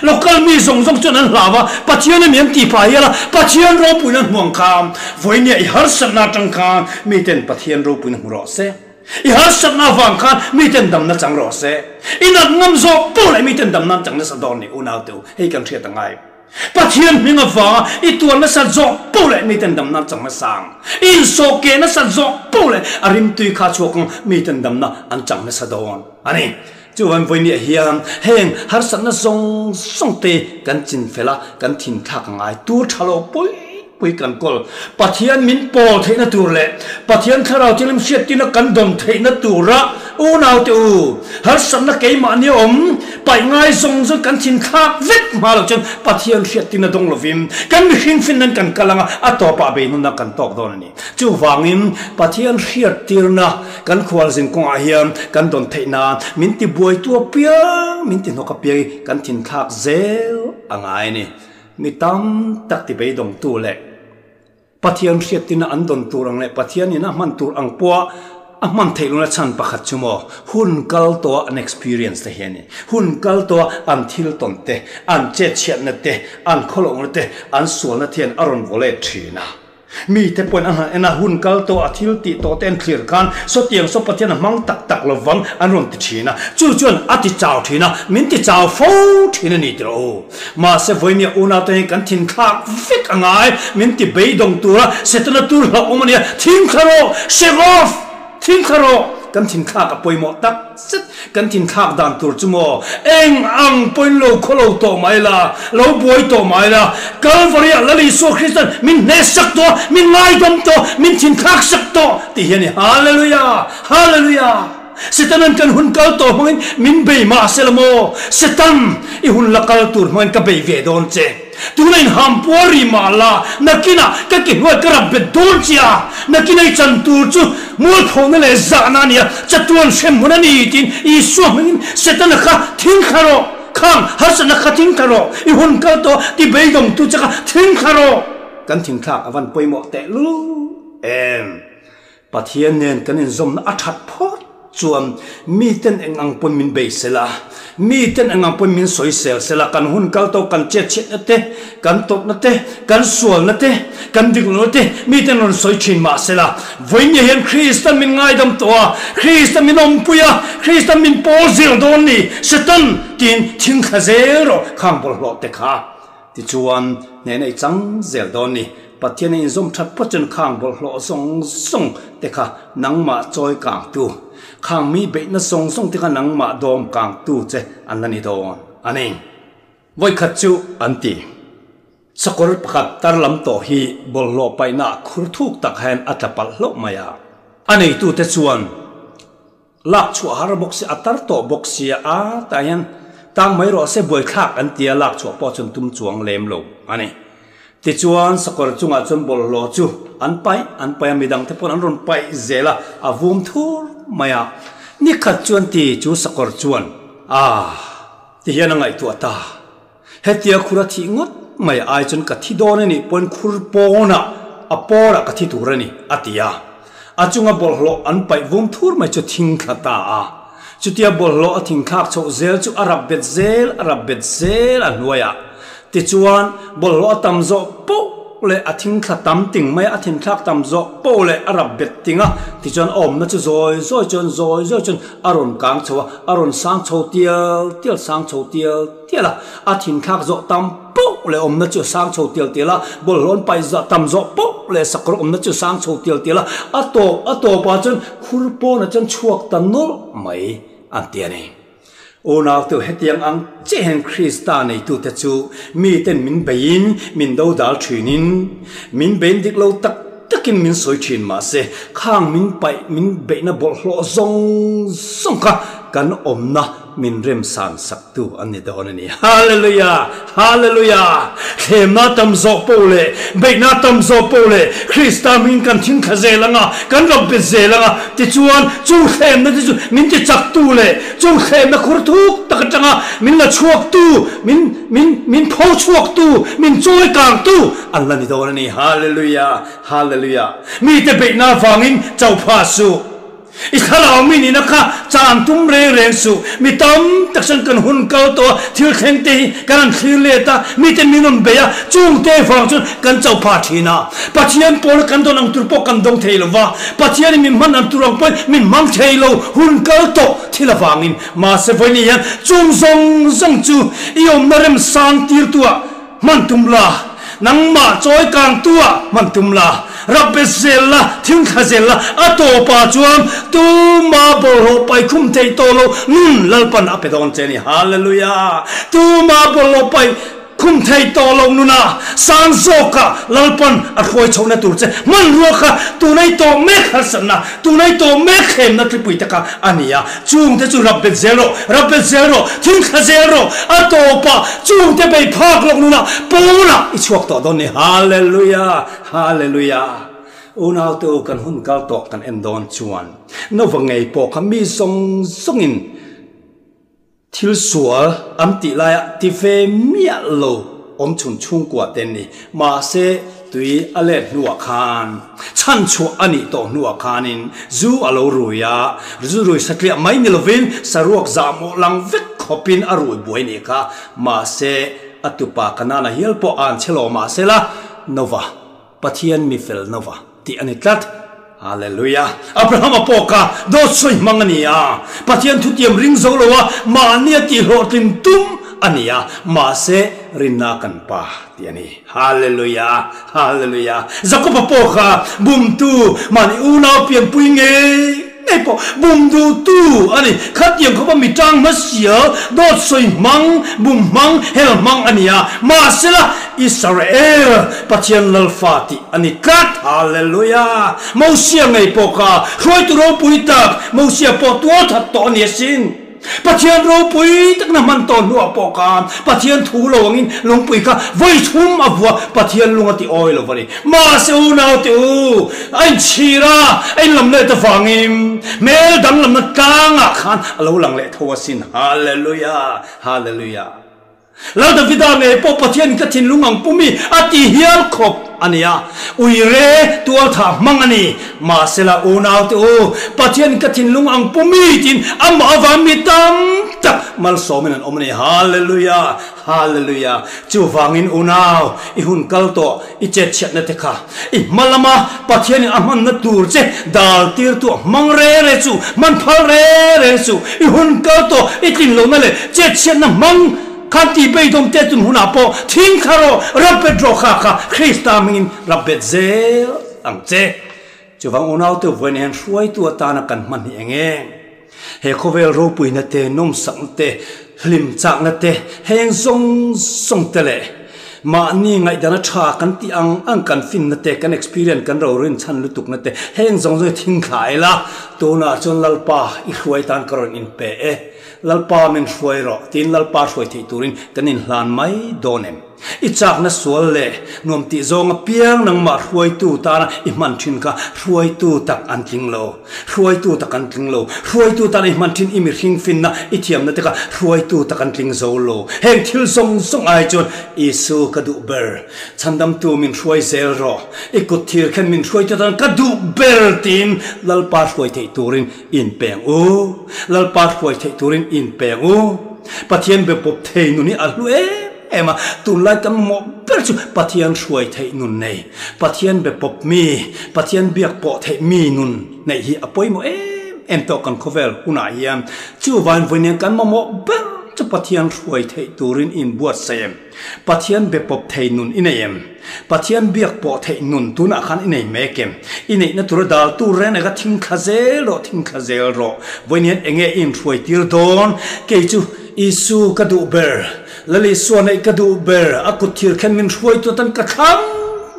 [SPEAKER 1] local mi zawng zawng chuan an hlau a, Pathian a mi an tih phah hial a, Pathian ropuina an hmu ang kha. Vawinia i harsatna atang khan miten Pathian ropuina hmu rawh se. I harsatna avang khan miten damna chang rawh se. I nat ngam zawk pawh leh miten damna an chang nasa dawn ni unaute u, hei kan hriat a ngai. Pathian hming avanga i tuar nasat zawk poh leh miten damna an chang nasa ang. I insawh keh nasat zawk poh leh a rimtui kha chhuak ang miten damna an chang nasa dawn a ni. Chuvan vawinia hian heng harsatna zawng zawng te kan chinfel a, kan thinthlak a ngai tur tha lo pui pui kan kawl. Pathian min pawl theihna tur leh Pathian Thlarau Thianghlim hriattirna kan dawn theihna tura Unaute u, harsatna keimahni awm paih ngai zawng zawng kan thinthlak vek hma lo chuan Pathian hriattirna dawng lovin kan mihring fin nan kan kal anga a tawpah beihnunna kan tawk dawn a ni. Chuvangin Pathian hriattirna kan khualzin kawngah hian kan dawn theih nan min tibuaitu apiang, min tihnawk apiang hi kan thinthlak zel a ngai a ni. Mi tam tak tibeidawngtu leh. Pathian hriattina an dawn tur ang leh Pathianin a hman tur ang pawha a hman theih lohna chhan pakhat chu maw, hun kal tawha an experience te hi a ni. Hun kal tawha an thil tawn te, an chetchhiatna te, an khawlohna te, an sualna te hian a rawn vaw let thin a. Mite pawhin an han en a, hun kal tawha a thil tih tawh te an thlir khan sawtiang saw Pathian a hmang tak tak lovang an rawn ti thin a. Chu chuan a ti chau thin a, min ti chau fo thin a ni tiraw u. Mahse vawinia unaute hi kan thinthlak vek a ngai, min ti beidawng tura Setana tur hlauhawm a nia, thingthla rawh, shake off, thingthla rawh, kan thinthlak a pawimawh tak zet, kan thinthlak dan tur chu maw, eng ang pawhin lo khaw lo tawh mai la, lo buai tawh mai la, Kalvaria Lal Isua Kristan min hneh sak tawh, min ngaidawm tawh, min thinthlak sak tawh tih hi a ni, Hallelujah! Hallelujah! Setanan kan hun kal tawh hmangin min bei mah sela maw? Setan, i hun la kal tur hmangin ka bei ve dawn che. Tuna in ham puar ri mah la, nakinah ka ki hnuai ka rap bet dawn che a, nakinah i chan tur chu mualphona leh zahna a nia, chatuan hremhmun a ni tiin Isua hmangin Setana kha thingthla rawh, khang harsatna kha thingthla rawh, i hun kal tawh ti beidawngtu che kha thingthla rawh. Kan thingthlak a van pawimawh tehlul em. Pathian nen kan inzawmna a that phawt chuan miten eng ang pawn min bei sela, miten eng ang pawn min sawisel sela, kan hun kal tawh kan chetchhiatna te, kan tawpna te, kan sualna te, kan diklohna te miten rawn sawi thin mah sela, vawinia hian Kristan min ngaidam tawh a, Kristan min awmpui a, Kristan min pawl zel dawn ni, Satan tiin thingthla zel rawh khang bawlhhlawh te kha. Tichuan, hnehna i chang zel dawn ni. Pathian a inzawm that phawt chuan khang bawlhhlawh zawng zawng te kha nangmah chawi kangtu, khang mi beihna zawng zawng te kha nangmah dawm kangtu che an la ni dawn a ni. Vawikhat chu an ti. Sakawr pakhat tar lam tawh hi bawlhhlawh paihna khur thuk tak hian a tla palh hlauh mai a. A neitute chuan lak chhuah har bawk si, a tar tawh bawk si a, a tah hian tang mai rawh se buaithlak an ti a, lak chhuah pawh chuan tum chuang lem lo a ni. Tichuan sakawr chungah chuan bawlhhlawh chu an paih an paih a, midangte paw'n an rawn paih zel a, a vum thur mai a. Nikhat chuan ti chu sakawr chuan, Aah! Ti hian a ngaihtuah ta. Hetia khur a thih ngawt mai ai chuan ka thi dawn a nih pawn khur pawnah a pawrah ka thi tur a ni, a ti a. A chunga bawlhhlawh an paih vum thur mai chu thing thla ta a. Chutia bawlhhlawh a thing thlak chhoh zel chu a rap bet zel, a rap bet zel a hnuaiah. Tichuan, bawlhhlawh a tam zawh poh leh a thing thla tam ting mai a, a thin thlak tam zawh poh leh a rap bet ting a. Tichuan a awmna chu zawi zawi chuan zawi zawi chuan a rawn kang chho a, a rawn sang chho tial tial, sang chho tial tial a, a thinthlak zawh tam poh leh awmna chu a sang chho tial tial a, bawlhhlawh paih zah tam zawh poh leh sakawr awmna chu a sang chho tial tial a, a tawp a tawpah chuan khur pawnah chuan chhuak ta nawlh mai an ti a ni. Unau te hetiang ang chiah hian Krista neitute chu miten min beiin min dodal thinin min bein dik lo tak takin min sawi thin mahse khang min paih min beihna bawlhhlawh zawng zawng kha kan awmna min remsan sak tu an ni dawn a ni. Hallelujah! Hallelujah! Thlemna tam zawk pawh leh beihna tam zawk pawh leh Krista hmingin kan thingthla zel ang a, kan rawn bet zel ang a, tichuan chu thlemna te chu min ti chak tu leh chu thlemna khur thuk tak atanga min la chhuak tu, min min min pho chhuak tu, min chawi kang tu an la ni dawn a ni. Hallelujah! Hallelujah! Mite beihna avangin chauh phah suh. I thlarau mi nihna kha chan tum reng reng suh. Mi tam tak chuan kan hun kal tawh a, thil thleng te hi kan han thlir let a, mite min rawn bei a, chung te vang chuan kan chauh phah thin a. Pathian pawla kan dawn ang tur pawh kan dawng thei lo va, Pathianin min hman ang tur ang pawhin min hmang thei lo, hun kal tawh thil avangin. Mahse vawiin hian chung zawng zawng chu i awmna remsang tirtuah Hman tum la, nangmah chawi kangtu-ah hman tum la, rap bet zel la, thingthla zel la, a tawpah chuan tuma bawlhhlawh paikhum theih tawh lo nun Lalpan a pe dawn che a ni. Hallelujah! Tuma bawlhhlawh paikhum theih tawh lo nunah sang zawkah Lalpan a hruai chhohna tur che hmanrua kha tunei tawh mek harsatna, tunei tawh mek thlemna tlipui te kha a ni a. Chungte chu rap bet zel rawh, rap bet zel rawh, thingthla zel rawh, a tawpah chungte bei phak lawk nunah pawnah i chhuak tawh dawn ni. Hallelujah! Hallelujah! Unaute u kan hun kal tawh kan en dawn chuan Nova ngei pawh kha mi zawng zawngin Thil sual an tih laia ti ve miah lo awm chhun chhungkua te ni. Mahse, tui a let hnuah khan, chhan chhuah a nih tawh hnuah khanin zu a lo rui a, zu rui satliah mai ni lovin saruak zahmawh lang vek khawpin a rui buai nih kha. Mahse, a tupa Kanana hial pawh a an chhe lo mahsela, Nova. Pathian mi fel nova tih a ni tlat. Hallelujah! Abrahama pawh kha dawt sawi hmang a ni a, Pathian thutiam ring zo lo a, mahni a tihhlawhtlin tum a ni a, mahse rinna kan pa tih a ni. Hallelujah! Hallelujah! Jakoba pawh kha bumtu, mahni unau pianpui ngei ngei pawh bum duhtu a ni. Khatiang khawpa mi tang hmasial, dawt sawi hmang, bum hmang, hel hmang a ni a, mahsela Israel Pathian Lalfa tih a ni tlat. Hallelujah! Mosia ngei pawh kha hruaitu ropui tak, Mosia pawh tual that tawh a ni asin. Pathian ropui tak na hman tawh hnuah pawh khan Pathian thu lo angin lungpui kha vawi thum a vua, Pathian lung a ti awi lo va ni. Mahse unau te u, a inchhir a, a inlam let avangin hmel danglamna tlangah khan a lo lang leh tho asin. Hallelujah! Hallelujah! Lal Davida ngei pawh Pathian ka thinlung ang pum i a ti hial khawp a ni a, uire tualthah hmang a ni. Mahsela unaute u, Pathian ka thinlung ang pum i tiin amah avang mi tam tak malsawmin an awm a ni. Hallelujah! Hallelujah! Chuvangin unau, i hun kal tawh, i chetchhiatna te kha i hma lama Pathianin a hmanna tur che dal tirtu a hmang reng reng chu, hman phal reng reng chu, i hun kal tawh, i tlin lohna leh chetchhiatna hmang. Khan tih beidawm te tun hunah pawh thing thla rawh, rap bet rawh kha kha Krista hmingin rap bet zel ang che. Chuvang unaute vawiin hian hruaitu atana kan hman hi eng e? He khawvel ropuina te, nawmsakna te, hlim chakna te, heng zawng zawng te leh mahni ngaihdana tha kan tih ang ang kan finna te, kan experience kan ro rinchhan lutukna te, heng zawng zawng hi thing thla ila, tunah chuan Lalpa i hruai tan ka rawn inpe e, Lalpa min hruai rawh tiin Lalpa hruai theih turin kan inhlan mai dawn em? I chakna sual leh nuam tih zawng apiang nangmah hruaitu tana i hman thin kha hruaitu tak an tling lo. Hruaitu tak an tling lo. Hruaitu tana i hman thin i mihring finna i thiamna te kha hruaitu tak an tling zo lo. Heng thil zawng zawng ai chuan Isu ka duh ber. Chhandamtu min hruai zel rawh. I kut thir khen min hruaitu tan ka duh ber tiin Lalpa hruai theih turin inpeng u. Lalpa hruai theih turin inpeng u. Pathian be pawp thei nun hi a hlu em em a, tunlai kan mamawh ber chu Pathian hruai theih nun nei, Pathian be pawp mi, Pathian biak pawh theih mi nun neih hi a pawimawh em em tawh kan khawvel hunah hian. Chuvain vawiin kan mamawh ber chu Pathian hruai theih turin inbuatsaih em? Pathian be pawp thei nun i nei em? Pathian biak pawh theih nun tunah khan i nei mek em? I neihna tura dal tur reng eka thing thla zel rawh, thing thla zel rawh. Vawiin hian enge i inhruai tir dawn? Kei chu Isu ka duh ber, Lal Isua neih ka duh ber, a kut thir khen min hruai tu atan ka thlang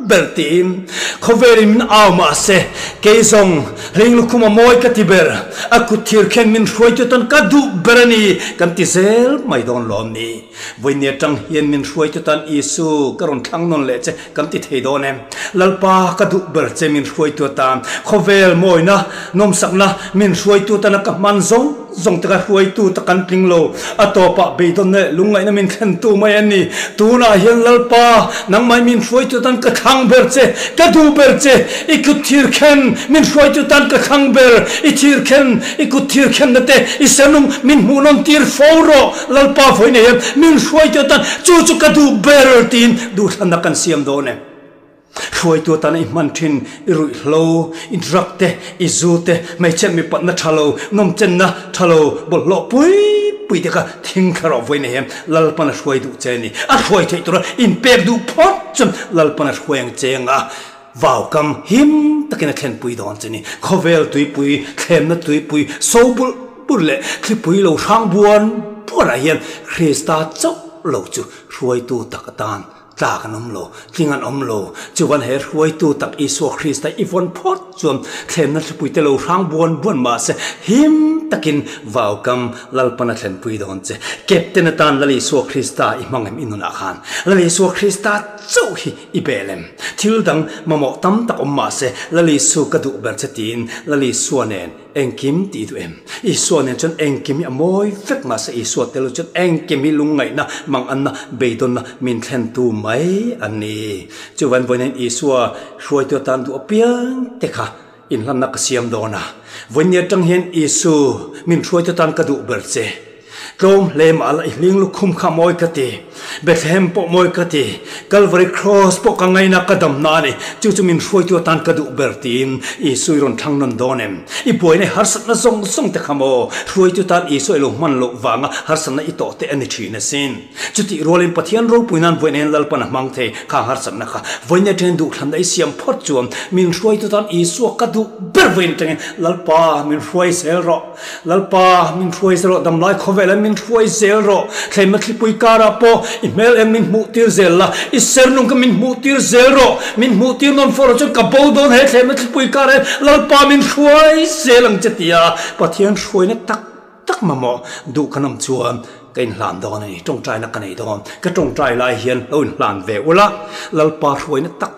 [SPEAKER 1] ber tiin khawvelin min au mahse kei zawng hling lukhum a mawi ka ti ber, a kut thir khen min hruai tu atan ka duh ber a ni kan ti zel mai dawn lawm ni. Vawiin atang hian min hruaitu tan Isu ka rawn thlang nawn leh che kan ti thei dawn em? Lalpa ka duh ber che min hruaitu atan khawvel mawina nawmsakna min hruaitu tana ka hman zawng zawng te ka hruaitu ta kan tling lo. A tawpah beidawnna leh lungngaihna min thlentu mai a ni. Tunah hian Lalpa nangmah min hruaitu tan ka thlang ber che, ka duh ber che, i kut thir khen min hruaitu tan ka thlang ber, i thir khen, i kut thir khenna te i senung min hmuh nawn tir fo rawh. Lalpa vawi nei hian min hruaitu atan chu chu ka duh ber tiin duhthlanna kan siam dawn e. Hruaitu atana i hman thin i ruihhlo, i drug te, i zu te, hmeichhe mipatna tha lo, nawmchenna tha lo, bawlhhlawh pui pui te kha thing thla rawh vawi nei hian Lalpan a hruai duh che a ni. A hruai theih tura inpek duh phawt chuan Lalpan a hruai ang che anga vaukam him takin a thlenpui dawn che ni. Khawvel tuipui, thlemna tuipui, sobulh Pur leh thlipui lo hrang buan buanah hian Krista chauh lo chu hruaitu tak atan tlak an awm lo, tling an awm lo. Chuvan he hruaitu tak Isua Krista i vawn phawt chuan thlemna thlipui te lo hrang buan buan mahse him takin vaukam Lalpan a thlenpui dawn che. Captain atan Lal Isua Krista i hmang em i nunah khan Lal Isua Krista chauh hi i bel em? Thil dang mamawh tam tak awm mahse Lal Isu ka duh ber che tiin Lal Isua nen Engkim tih duh em? Isua nen chuan engkim hi a mawi vek mahse Isua tel lo chuan engkim hi lungngaihna, manganna, beidawnna min thlentu mai a ni. Chuvan vawiin Isua hruaitu atan duh apiang te kha inhlanna ka siam dawn a. Vawiin atang hian Isu min hruaitu atan ka duh ber che. Tlawm hle mah la i hling lukhum kha mawi ka ti. Bethlehem pawh mawi ka ti. Calvary Cross pawh ka ngaina ka damna a ni. Chu chu min hruaitu atan ka duh ber tiin Isua i rawn thlang nawn dawn em? I buaina i harsatna zawng zawng te kha maw hruaitu tan Isua i lo hman loh vanga harsatna i tawh te a ni thin asin. Chutih rualin Pathian ropui nan vawiin en Lalpan a hmang thei khang harsatna kha. Vawiin atangin duhthlanna i siam phawt chuan min hruaitu tan Isua ka duh ber vawiin atangin Lalpa min hruai zel rawh. Lalpa, min hruai zel rawh, damlai khawvelah min hruai zel rawh, thleima thlipui karah pawh i hmel em min hmuh tir zel la, i sernung kha min hmuh tir zel rawh, min hmuh tir nawn fawh rawh chuan ka bo dawn he thleima thlipui karah hian Lalpa min hruai zel ang che tia Pathian hruaina tak tak mamawh duh kan awm chuan ka inhlan dawn a ni, tawngtaina ka nei dawn, ka tawngtai lai hian lo inhlan ve ula, Lalpa hruaina tak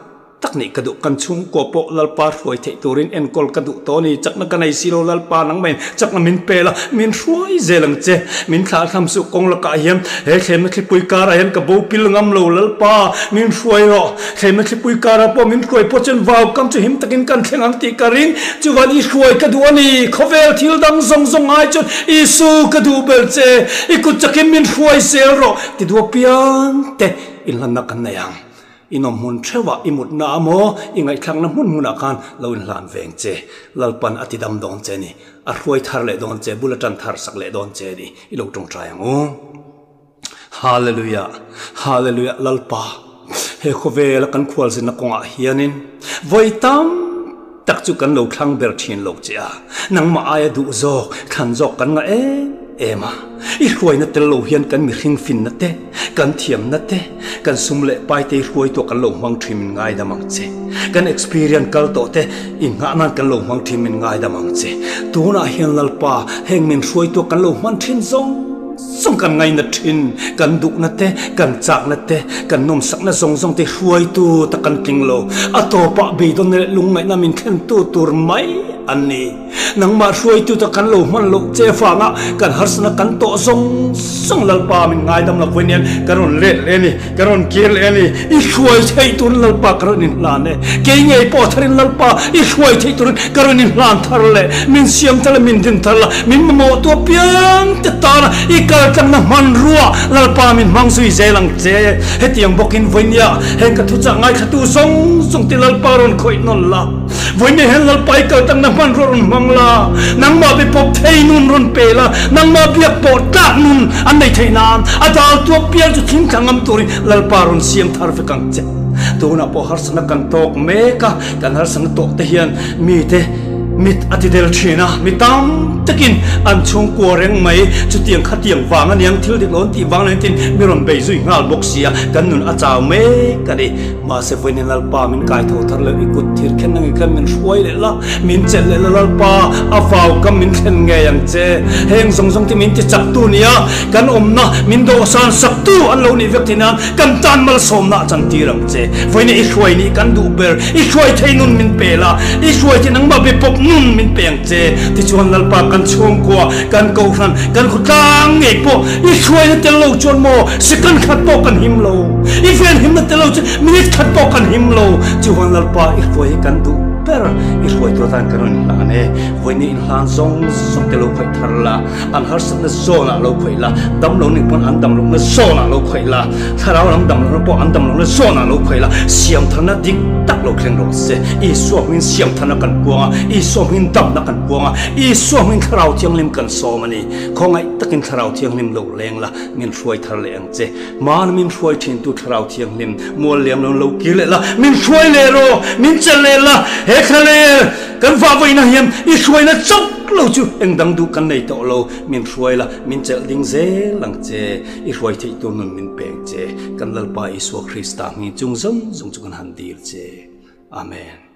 [SPEAKER 1] Tak nih ka duh, kan chhungkua pawh Lalpa hruai theih turin enkawl ka duh tawh a ni, chakna ka nei si lo Lalpa nangmah in chakna min pel a, min hruai zel ang che, min thlah hlam suh kawng lakah hian he thlemna thlipui karah hian ka bo pil ngam lo Lalpa min hruai rawh, thlemna thlipui karah pawh min hruai pawh chuan vau kam chu him takin kan thleng ang tih ka ring, chuvan i hruai ka duh a ni, khawvel thil dang zawng zawng ai chuan Isu ka duh ber che, i kut chakin min hruai zel rawh ti duh apiang te inhlanna kan nei ang. I nawm hmun theuhah i mutna a maw, i ngaihthlakna hmun hmunah khan lo inhlan veng che. Lalpan a tidam dawn che ni. A hruai thar leh dawn che, bul a tan thar sak leh dawn che ni. I lo tawngtai ang u. Hallelujah! Hallelujah! Lalpa, he khawvela kan khualzinna kawngah hianin vawi tam tak chu kan lo thlang ber thin lo che a, nangmah aia duh zawk, thlan zawk kan ngah em em a. I hruaina tel lo hian kan mihring finna te, kan thiamna te, kan sum leh pai te i hruaituah kan lo hmang thin min ngaidam ang che. Kan experience kal tawh te i nghah nan kan lo hmang thin min ngaidam ang che. Tunah hian Lalpa, heng min hruaituah kan lo hman thin zawng zawng kan ngaina thin, kan duhna te, kan chakna te, kan nawmsakna zawng zawng te hruaitu tak kan tling lo. A tawpah beidawnna leh lungngaihna min thlentu tur mai an ni. Nangmah hruaitu tak kan lo hman loh che vanga kan harsana kan tawh zawng zawng Lalpa min ngaidam lo vawiin hian ka rawn let leh a ni, ka rawn kir leh a ni. I hruai theih turin Lalpa ka rawn inhlan e. Kei ngei pawh tharin Lalpa i hruai theih turin ka rawn inhlan thar leh. Min siam thar la, min din thar la, min mamawh tu apiang te tana i kal tlangna hmanrua Lalpa min hmang zui zel ang che. Hetiang bawkin vawinia heng ka thuchah ngaithlatu zawng zawng te Lalpa rawn khawih nawn la. Vawinia hian Lalpa i kal tlangna hmanrua rawn hmang la, nangmah be pawp thei nun rawn pe la, nangmah biak pawh tlak nun an nei theih nan a dal tu apiang chu thing thla ngam turin Lalpa rawn siam thar vek ang che. Tunah pawh harsatna kan tawk mek a, kan harsatna tawh te hian mite mit a ti del thin a, mi tam takin an chhungkua reng mai, chutiang khatiang vang aniang thil dik lo an tih vang aniang tiin mi rawn bei zui nghal bawk si a, kan nun a chau mek a ni. Mahse vawiin Lalpa min kai tho thar leh i kut thir khen angin khan min hruai leh la, min chelh leh la Lalpa, a vau kam min thlen ngei ang che. Heng zawng zawng te min ti chak tu nia, kan awmna min dawhsan sak tu an lo nih vek theih nan kan tan malsawmna a chan tir ang che. Vawiin i hruai nih kan duh ber, i hruai thei nun min pe la, i hruai thei nangmah be pawp nun min pe ang che. Tichuan Lalpa kan chhungkua, kan kohhran, kan khawtlang ngei pawh i hruaina tel lo chuan maw second khat pawh kan him lo, i venhimna tel lo chuan minute khat pawh kan him lo. Chuvan Lalpa i hruai hi kan duh ber, i hruai tur atan kan rawn inhlan e. Vawiin inhlan zawng zawng te lo khawih thar la, an harsatna zawnah lo khawih la, damlo nih pawn an damlohna zawnah lo khawih la, thlarau lam damlohna pawh an damlohna zawnah lo khawih la, siamtharna dik tak lo thleng rawh se. Isua hmingin siamtharna kan puang a, Isua hmingin damna kan puang a, Isua hmingin Thlarau Thianghlim kan sawm a ni. Khawngaih takin Thlarau Thianghlim lo leng la, min hruai thar leh ang che. Mahna min hruai thintu Thlarau Thianghlim, mual liam lo lo kir leh la, min hruai leh rawh, min chelh leh la, he thlalel kan vah vawiinah hian i hruaina chauh lo chu eng dang duh kan nei tawh lo, min hruai la, min chelh ding zel ang che, i hruai theih tur nun min peng che, kan Lalpa Isua Krista hming chung zawng zawng chu kan han dil che. Amen.